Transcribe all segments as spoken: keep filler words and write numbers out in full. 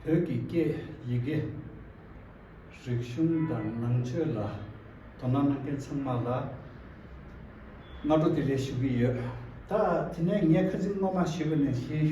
བོད་ཀྱི་སྐད་ཡི་གེ་རིག་གཞུང་དང་ནང་ཆོས་ལ་དོ་སྣང་གནང་མཁན་ཚང་མ་ལ་སྔ་དྲོ་བདེ་ལེགས་ཞུ་གི་ཡོད། ད་དེ་ནས་ངས་ཁ་སང་སྔོན་མ་ཞུས་པ་ནང་བཞིན་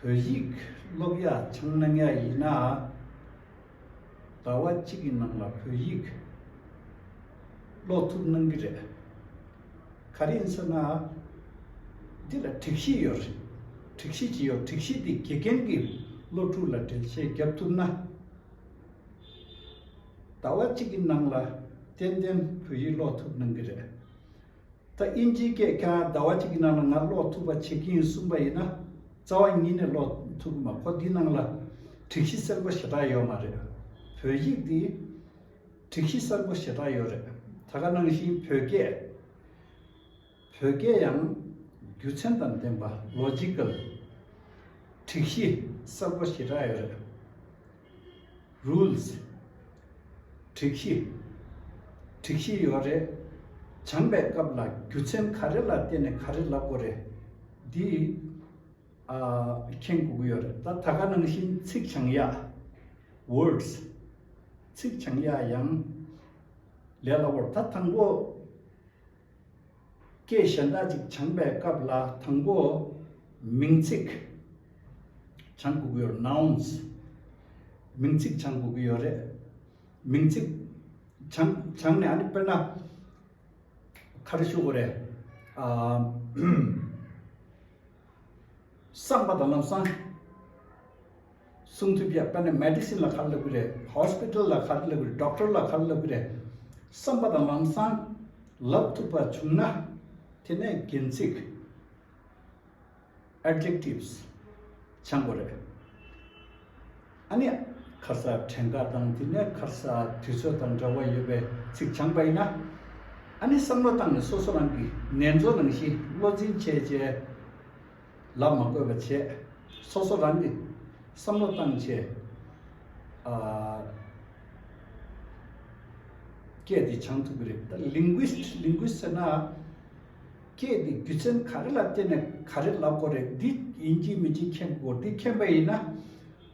བོད་ཡིག་སློབ་ཡག་སྦྱང་གནང་ཡག་ཡིན་ན། ཟླ་བ་གཅིག་གི་ནང་ལ་བོད་ཡིག་ཀློག་ཐུབ་གནང་གི་རེད། ག་རེ་ཡིན་ཟེར་ན། འདི་ལ་སྒྲིག་གཞི་ཡོད་རེད། སྒྲིག་གཞི་ཅིག་ཡོད། སྒྲིག་གཞི་འདི་དགེ་རྒན་གྱིས་སློབ་ཕྲུག་ལ་འགྲེལ་བཤད་བརྒྱབ་ཐུབ་ན། ཟླ་བ་གཅིག་གི་ནང་ལ་ཏན་ཏན་བོད་ཡིག་ཀློག་ཐུབ་གནང་གི་རེད། ད་དབྱིན་ཇིའི་སྐད་ཁྱེད་རང་ཟླ་བ་གཅིག་གི་ནང་ལ་ང་ཀློག་ཐུབ་པ་བྱེད་ཀྱི་ཡིན་གསུངས་པ་ཡིན་ན། རྩ་བ་ཉིད་ནས་ཀློག་ཐུབ་ཀྱི་མ། ཁོ་འདི་ནང་ལ་སྒྲིག་གཞི་གསལ་པོ་ཞེ་དྲག་ཡོད་མ་རེད། བོད་ཡིག་འདི་སྒྲིག་གཞི་གསལ་པོ་ཞེ་དྲག་ཡོད་རེད། ད་ག་ནང་བཞིན་བོད་སྐད། བོད་སྐད་ཡང་རྒྱུ་མཚན་དང་ལྡན་པ། ལོ་ཇི་ཀལ། སྒྲིག་གཞི་གསལ་པོ་ཞེ་དྲག་ཡོད་རེད། རུལ་སི། སྒྲིག་གཞི། སྒྲིག་གཞི་ཡོད་རེད། སྦྱངས་པའི་སྐབས་ལ་རྒྱུ་མཚན་ག་རེ་ལ་བརྟེན་ནས་ག་རེ་ལབ་དགོས་རེད། འདི་ཨ་མཁྱེན་དགོས་ཀྱི་ཡོད་རེད། ད་ད་ག་ནང་བཞིན་ཚིག་སྦྱང་ཡག། ཝར་ཌི་སི། ཚིག་སྦྱང་ཡག་ཡང་ལས་སླ་པོ་རེད། ད་དང་པོ་སྐད་གཞན་དག་ཅིག་སྦྱང་པའི་སྐབས་ལ་དང་པོ་མིང་ཚིག་སྦྱང་དགོས་ཀྱི་ཡོད་རེད། ནའུན་སི། མིང་ཚིག་སྦྱང་དགོས་ཀྱི་ཡོད་རེད། མིང་ཚིག་སྦྱང་སྦྱངས་ནས། ཨ་ནི་དཔེར་ན་ག་རེ་ཞུ་དགོས་རེད། ཨ། བསམ་པ་དང་ལམ་སང་གསུང་ཐུབ་ཡག། དཔེར་ན་མེ་ཌི་སིན་ལ་ག་རེ་ལབ་ཀྱི་རེད། ཧོ་སི་པི་ཊལ་ལ་ག་རེ་ལབ་ཀྱི་རེད། ཌོག་ཊར་ལ་ག་རེ་ལབ་ཀྱི་རེད། བསམ་པ་དང་ལམ་སང་ལབ་ཐུབ་པ་བྱུང་ན། དེ་ནས་རྒྱན་ཚིག། ཨེཌ་ཇེག་ཊིབ་སི་སྦྱང་དགོས་རེད། ཨ་ནི་ཁ་སང་གྲངས་ཀ་དང་། དེ་ནས་ཁ་སང་དུས་ཚོད་དང་འབྲེལ་བ་ཡོད་པའི་ཚིག་སྦྱངས་པ་ཡིན་ན། ཨ་ནི་བསམ་བློ་བཏང་ནས་སོ་སོ་རང་གི་ནེ་ཙོ་ནང་བཞིན་བློ་འཛིན་བྱས་བྱས། ལབ་མ་དགོས་པ་བྱས། སོ་སོ་རང་གིས་བསམ་བློ་བཏང་བྱས། ཨ། སྐད་དེ་སྦྱང་ཐུབ་ཀྱི་རེད། ད་ལིང་གུ་སི་ཊི། ལིང་གུ་སི་ཊི་ཟེར་ན། སྐད་དེ་རྒྱུ་མཚན་ག་རེ་ལ་བརྟེན་ནས་ག་རེ་ལབ་དགོས་རེད། འདི་ཡིན་གཅིག་མིན་གཅིག་མཁྱེན་དགོས། འདི་མཁྱེན་པ་ཡིན་ན།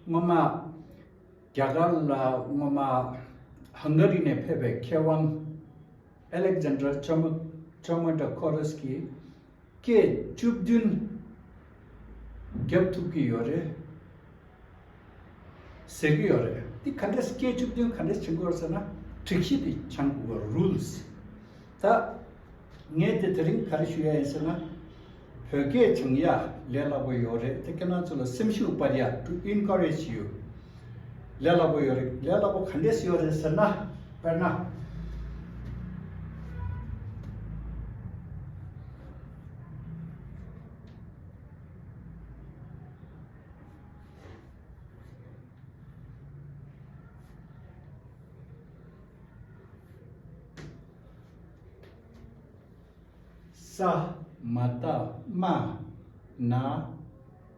སྔོན་མ་རྒྱ་གར་ལ་སྔོན་མ་ཧང་ག་རི་ནས་ཕེབས་པའི་མཁས་དབང་ཨ་ལེག་ཛན་ཌར་ཆོ་མོ་ཆོ་མོ་ཏོ་ཀོ་རོ་སི་ཀི། སྐད་བཅུ་བདུན་རྒྱབ་ཐུབ་ཀྱི་ཡོད་རེད་ཟེར་གྱི་ཡོད་རེད། འདི་ག་འདྲས། སྐད་བཅུ་བདུན་ག་འདྲས་བྱེད་དགོས་ཟེར་ན། སྒྲིག་གཞི་དེ་སྦྱང་དགོས་པ། རུལ་སི། ད་ངས་དེ་དེ་རིང་ག་རེ་ཞུ་ཡ་ཡིན་ཟེར་ན། བོད་སྐད་སྦྱང་ཡ་ལས་སླ་པོ་ཡོད་རེད། དེ་ཁྱེད་རང་ཚོ་ལ་སེམས་ཤུགས་སྤར་ཡ། to encourage you. ལས་སླ་པོ་ཡོད་རེད། ལས་སླ་པོ་ག་འདྲས་ཡོད་རེད་ཟེར་ན། དཔེར་ན། ས་མ་བཏགས་སྨ་ན་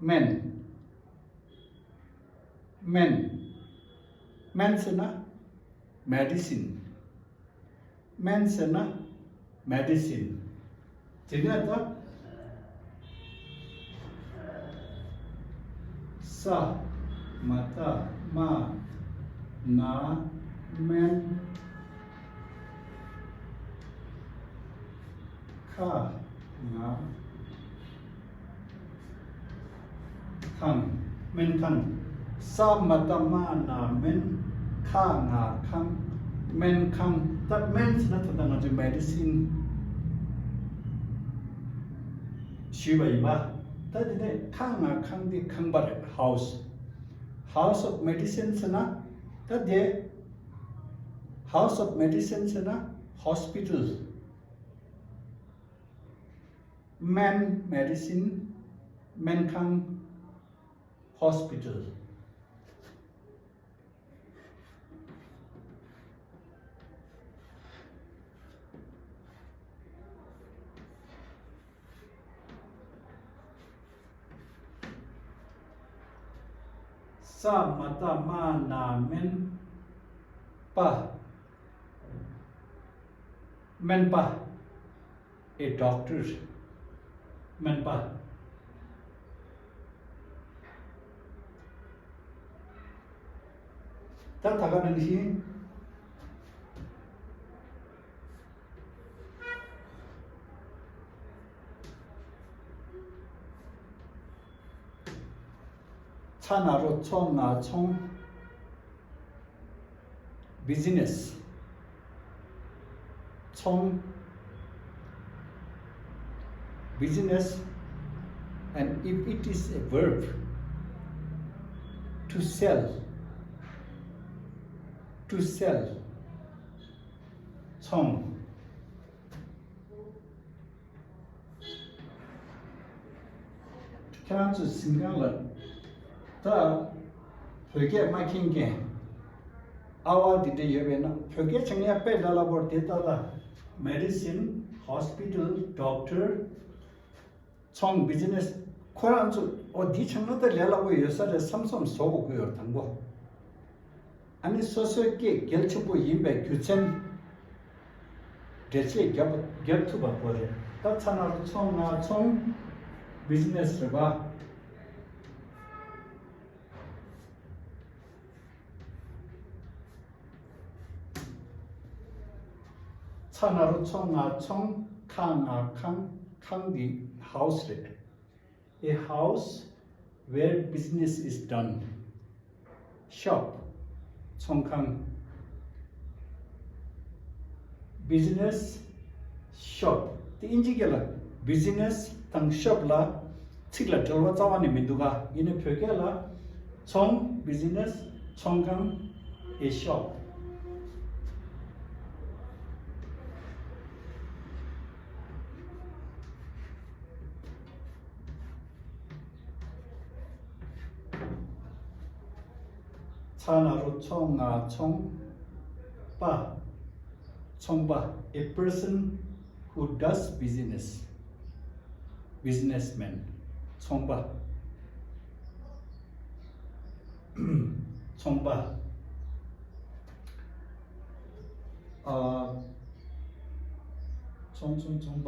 སྨན། སྨན། སྨན་ཟེར་ན་མེ་ཌི་སིན། སྨན་ཟེར་ན་མེ་ཌི་སིན། དེ་ནས་ད། ས་མ་བཏགས་སྨ་ན་སྨན། ཁ་ང་ཁང་། སྨན་ཁང་། ས་མ་བཏགས་སྨ་ན་སྨན། ཁ་ང་ཁང་། སྨན་ཁང་། ད་སྨན་ཟེར་ན་ད་ལྟ་ང་ཚོས་མེ་ཌི་སིན་ཞུས་པ་ཡིན་པ། ད་དེ་ནས་ཁ་ང་ཁང་དེ་ཁང་པ་རེད། ཧའུ་སི། House of Medicine ཟེར་ན་ད་དེ། House of Medicine ཟེར་ན་ཧོ་སི་པི་ཊལ། སྨན། མེ་ཌི་སིན། སྨན་ཁང་། ཧོ་སི་པི་ཊལ། ས་མ་བཏགས་སྨ་ན་སྨན། པ། སྨན་པ། A doctor. སྨན་པ། ད་ད་ག་ནང་བཞིན། ཚ་ན་རོ་ཚོ་ང་ཚོང་། Business. ཚོང་། Business. And if it is a verb, to sell. To sell. ཚོང་། ཁྱེད་རང་ཚོས་གཟིམ་ཁང་ལ་ད་བོད་སྐད་མ་མཁྱེན་མཁན་ཨ་བ་འདི་འདྲ་ཡོད་པས་ན། བོད་སྐད་སྦྱང་ཡ་དཔེ་ལ་སླ་པོ་རེད། དེ་ལྟ་ལ། Medicine, hospital, doctor, ཚོང་། Business. ཁོ་རང་ཚོ་ཨོ་འདི་སྦྱང་ན་ད་ལས་སླ་པོ་ཡོད་ས་རེད་བསམ་བསམ་བཟོ་དགོས་ཀྱི་ཡོད་རེད། དང་པོ། ཨ་ནི་སོ་སོའི་སྐད་གལ་ཆེན་པོ་ཡིན་པའི་རྒྱུ་མཚན་འགྲེལ་བཤད་རྒྱབ་རྒྱབ་ཐུབ་པ་དགོས་རེད། ད་ཚ་ན་རོ་ཚོ་ང་ཚོང་། Business. རེད་པ། ཚ་ན་རོ་ཚོ་ང་ཚོང་། ཁ་ང་ཁང་། ཁང་འདི་house རེད། A house where business is done. Shop. ཚོང་ཁང་། Business, shop. དེ་ཨིན་ཇི་སྐད་ལ་business དང་shop ལ་ཚིག་ལ་འབྲེལ་བ་རྩ་བ་ནས་མི་འདུག་ག་ཡིན་ནའི་བོད་སྐད་ལ་ཚོང་། Business. ཚོང་ཁང་། A shop. ཚ་ན་རོ་ཚོ་ང་ཚོང་པ། ཚོང་པ། A person who does business. Businessman. ཚོང་པ། ཚོང་པ། ཨ། ཚོང་ཚོང་ཚོང་པ།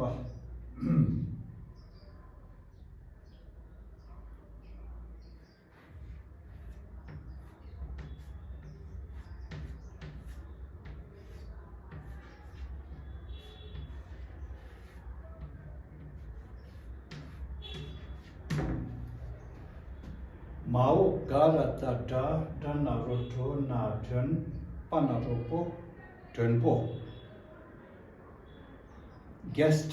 མ་འོག་ག་ར་བཏགས་གྲ། གྲ་ན་རོ་གྲོ། ན་མགྲོན། པ་ན་རོ་པོ། མགྲོན་པོ། Guest.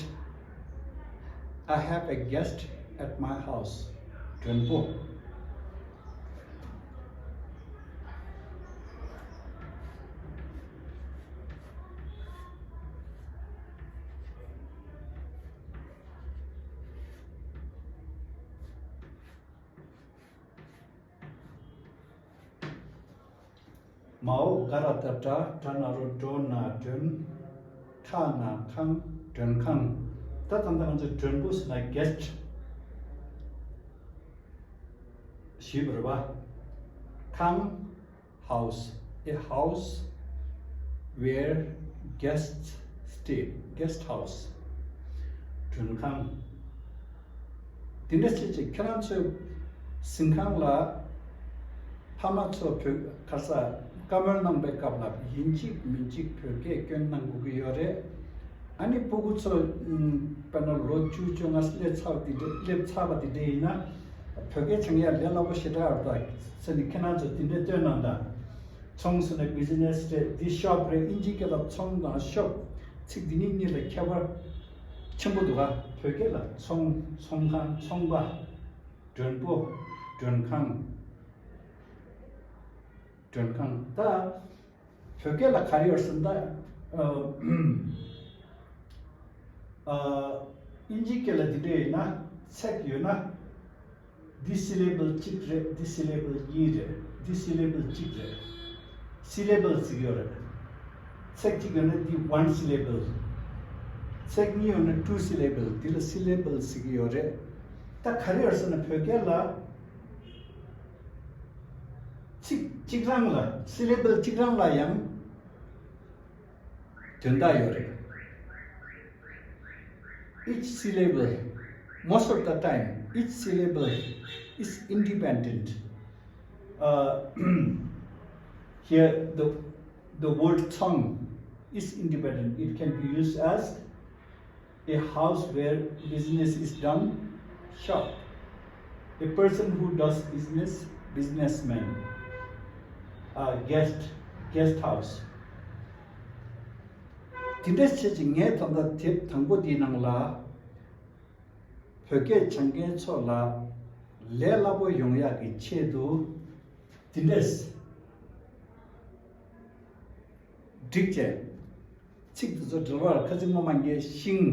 I have a guest at my house. མགྲོན་པོ། མ་འོག་ག་ར་བཏགས་གྲ། གྲ་ན་རོ་གྲོ། ན་མགྲོན། ཁ་ན་ཁང་། མགྲོན་ཁང་། ད་ད་ལྟ་ང་ཚོ་མགྲོན་པོ་ཟེར་ན་guest ཞེས་པ་རེད་པ། ཁང་། House. A house where guests stay. Guest house. མགྲོན་ཁང་། དེ་འདྲ་བྱས་ཅིག་ཁྱེད་རང་ཚོའི་གཟིམ་ཁང་ལ་ཕ་མ་ཚོ་བོད་ག་ས་བཀའ་མོལ་གནང་པའི་སྐབས་ལ་ཡིན་གཅིག་མིན་གཅིག་བོད་སྐད་སྐྱོན་གནང་དགོས་ཀྱི་ཡོད་རེད། ཨ་ནི་སྤུ་གུ་ཚོ་དཔེར་ན་ལོ་བཅུ་བཅོ་ལྔ་སླེབས་ཚར་བ་དེ་འདྲ་སླེབས་ཚར་བ་དེ་འདྲ་ཡིན་ན་བོད་སྐད་སྦྱང་ཡ་ལས་སླ་པོ་ཞེ་དྲག་ཡོད་རེད་ཟེར་ནས་ཁྱེད་རང་ཚོ་དེ་འདྲ་སྟོན་གནང་དང་། ཚོང་ཟེར་ན་business རེད། འདི་shop རེད། ཨིན་ཇི་སྐད་ལ་ཚོང་དང་shop ཚིག་འདི་གཉིས་གཉིས་ལ་ཁྱད་པར་ཆེན་པོ་འདུག་ག་བོད་སྐད་ལ་ཚོང་། ཚོང་ཁང་། ཚོང་པ། མགྲོན་པོ། མགྲོན་ཁང་། མགྲོན་ཁང་། ད་བོད་སྐད་ལ་ག་རེ་ཡོད་ཟེར་ན་ད། ཨ། ཨིན་ཇི་སྐད་ལ་འདི་འདྲ་ཡོད་ན་ཚེག་ཡོད་ན། འདི་syllable གཅིག་རེད། འདི་syllable གཉིས་རེད། འདི་syllable གཅིག་རེད། syllable ཟེར་གྱི་ཡོད་རེད། ཚེག་གཅིག་ཡོད་ན་འདི་one syllable། ཚེག་གཉིས་ཡོད་ན་two syllable། འདི་ལ་syllable ཟེར་གྱི་ཡོད་རེད། ད་ག་རེ་ཡོད་ཟེར་ན་བོད་སྐད་ལ་ཚིག་གཅིག་རང་ལ་syllable གཅིག་རང་ལ་ཡང་དོན་དག་ཡོད་རེད། Each syllable, most of the time, each syllable is independent. Uh, Here, the, the word ཚང is independent. It can be used as a house where business is done, shop. A person who does business, businessman. A guest, guest house. དེ་འདྲ་བྱས་ཀྱི་ངས་ད་ལྟ་དེབ་དང་པོ་དེའི་ནང་ལ་བོད་སྐད་སྦྱང་མཁན་ཚོ་ལ་ལས་སླ་པོ་ཡོང་ཡག་གི་ཆེད་དུ་དེ་འདྲས་བསྒྲིགས་བྱས། ཚིག་དེ་ཚོ་འབྲེལ་བར་ཁ་ཚིག་སྔོན་མ་ངས་ཤིང་།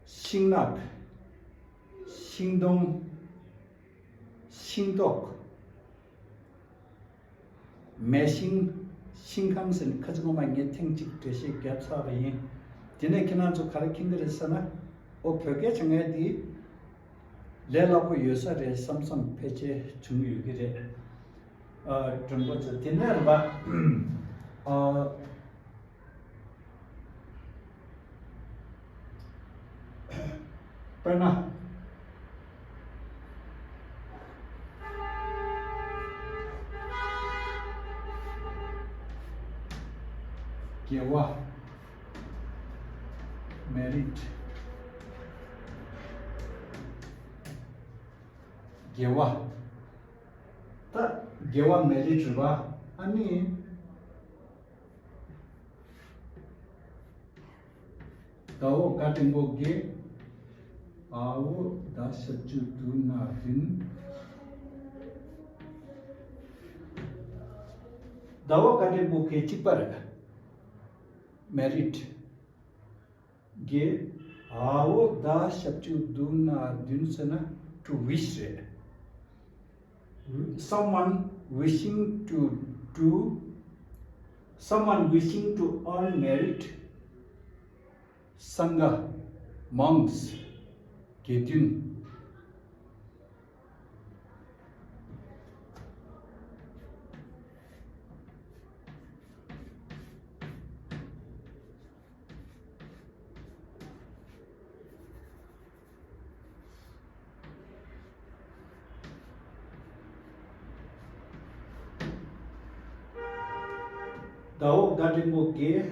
ཤིང་ནགས། ཤིང་སྡོང་། ཤིང་ཏོག། མེ་ཤིང་། ཤིང་ཁང་ཟེར་ནས་ཁ་ཚིག་སྔོན་མ་ངས་ཐེངས་གཅིག་འགྲེལ་བཤད་བརྒྱབ་ཚར་བ་ཡིན། དེ་ནས་ཁྱེད་རང་ཚོ་ག་རེ་མཁྱེན་གྱི་རེད་ཟེར་ན། ཨོ་བོད་སྐད་སྦྱང་མཁན་འདི་ལས་སླ་པོ་ཡོད་ས་རེད་བསམ་བསམ་ཕལ་ཆེར་བྱུང་ཡོད་ཀྱི་རེད། ཨ། མགྲོན་པོ་ཚོ་དེ་ནས་རེད་པ། ཨ། དཔེར་ན། དགེ་བ། མེ་རིཊ། དགེ་བ། ད་དགེ་བ་མེ་རིཊ་རེད་པ། ཨ་ནི། ཟླ་བོ་དགའ་འབྲིང་པོ་དགེ། འ་བོ་ཟླ་ཞབས་ཀྱུ་བསྡུ་ན་བདུན། ཟླ་བོ་དགའ་འབྲིང་པོ་དགེ་གཅིག་པ་རེད། མེ་རིཊ། དགེ། འ་བོ་ཟླ་ཞབས་ཀྱུ་བསྡུ་ན་བདུན་ཟེར་ན་to wish རེད། Someone wishing to do, someone wishing to earn merit, སངྒ། monks, དགེ་འདུན། ཟླ་བོ་དགའ་འབྲིང་པོ་དགེ།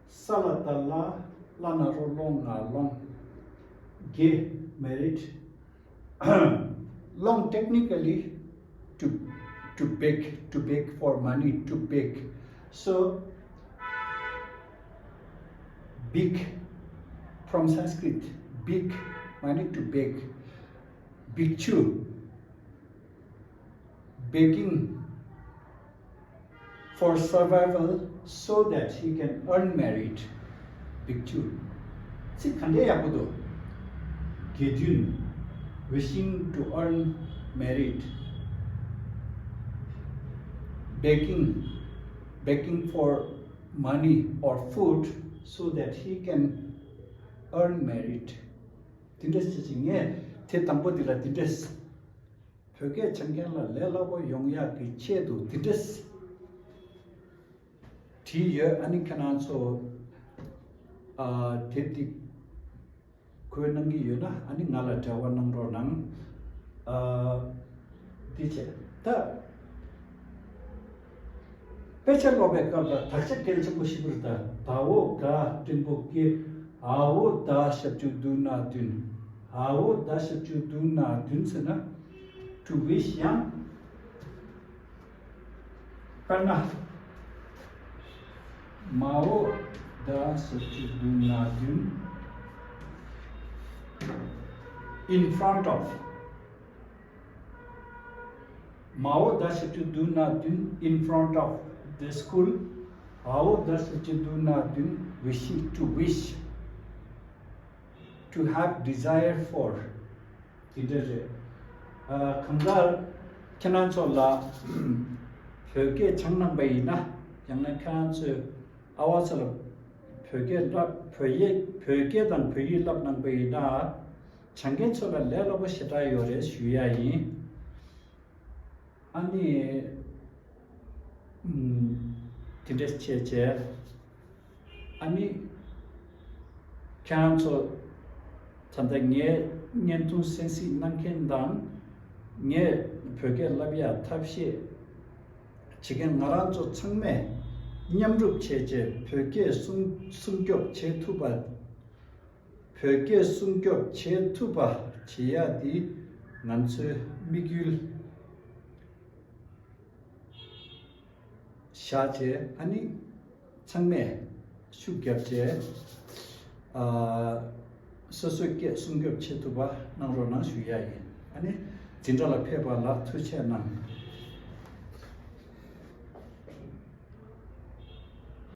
ས་ལ་བཏགས་སླ། སླ་ན་རོ་སློ་ང་སློང་། དགེ། མེ་རིཊ། སློང་། technically to, to beg, to beg for money, to beg. So bhikkhū, from Sanskrit bhikkhū, money to beg. Bhikkhu, begging for survival so that he can earn merit. Bhikkhu. ཚིག་ག་འདྲ་ཡག་པོ་འདུག་དགེ་འདུན། wishing to earn merit, begging, begging for money or food so that he can earn merit. དེ་འདྲ་ཞིག་ཅིག་ངས་དེ་དང་པོ་དེ་ལ་དེ་འདྲ། བོད་སྐད་སྦྱང་མཁན་ལ་ལས་སླ་པོ་ཡོང་ཡག་གི་ཆེད་དུ་དེ་འདྲས་བྲིས་ཡོད། ཨ་ནི་ཁྱེད་རང་ཚོ། ཨ། དེབ་འདི་གོ་གནང་གི་ཡོད་ན་ཨ་ནི་ང་ལ་འབྲེལ་བ་གནང་རོགས་གནང་། ཨ། འདི་བྱས་ད། དཔེ་ཆ་ཀློག་པའི་སྐབས་ལ་དག་ཆ་གལ་ཆེན་པོ་ཞིག་རེད་ད། ཟླ་བོ་དགའ་འབྲིང་པོ་དགེ། འ་བོ་ཟླ་ཞབས་ཀྱུ་བསྡུ་ན་བདུན། འ་བོ་ཟླ་ཞབས་ཀྱུ་བསྡུ་ན་བདུན་ཟེར་ན་to wish ཡང་། དཔེར་ན། མ་འོ་ཟླ་ཞབས་ཀྱུ་བསྡུ་ན་བདུན། in front of མ་འོ་ཟླ་ཞབས་ཀྱུ་བསྡུ་ན་བདུན། in front of the school. འ་འོ་ཟླ་ཞབས་ཀྱུ་བསྡུ་ན་བདུན། wishing, to wish, to have desire for. དེ་འདྲ་རེད། ཨ། གང་ལྟར་ཁྱེད་རང་ཚོ་ལ་བོད་སྐད་སྦྱངས་གནང་པ་ཡིན་ན། ཡང་ན་ཁྱེད་རང་ཚོས་ཨ་བ་ཚོ་ལ་བོད་སྐད་བསླབ། བོད་ཡིག་བོད་སྐད་དང་བོད་ཡིག་བསླབ་གནང་པ་ཡིན་ན། སྦྱང་མཁན་ཚོ་ལ་ལས་སླ་པོ་ཞེ་དྲག་ཡོད་རེད་ཞུ་ཡ་ཡིན། ཨ་ནི། ཨུམ། དེ་འདྲ་བྱས་བྱས། ཨ་ནི། ཁྱེད་རང་ཚོ་ད་ལྟ་ངའི་བརྙན་ཐུང་གསན་གཟིགས་གནང་མཁན་དང་། ངས་བོད་སྐད་བསླབ་ཡ་ཐབས་ཤེས་ བྱེད་མཁན་ང་རང་ཚོ་ཚང་མས་མཉམ་རུབ་བྱས་བྱས་བོད་སྐད་སྲུང་སྲུང་སྐྱོབ་བྱེད་ཐུབ་པ། བོད་སྐད་སྲུང་སྐྱོབ་བྱེད་ཐུབ་པ་བྱེད་ཡ་འདི་ང་ཚོའི་དམིགས་ཡུལ་བཞག་བྱས། ཨ་ནི་ཚང་མས་ཤུགས་བརྒྱབ་བྱས། ཨ། སོ་སོའི་སྐད་སྲུང་སྐྱོབ་བྱེད་ཐུབ་པ་གནང་རོགས་གནང་ཞུ་ཡ་ཡིན། ཨ་ནི་འཛིན་གྲྭ་ལ་ཕེབས་པ་ལ་ཐུགས་རྗེ་གནང་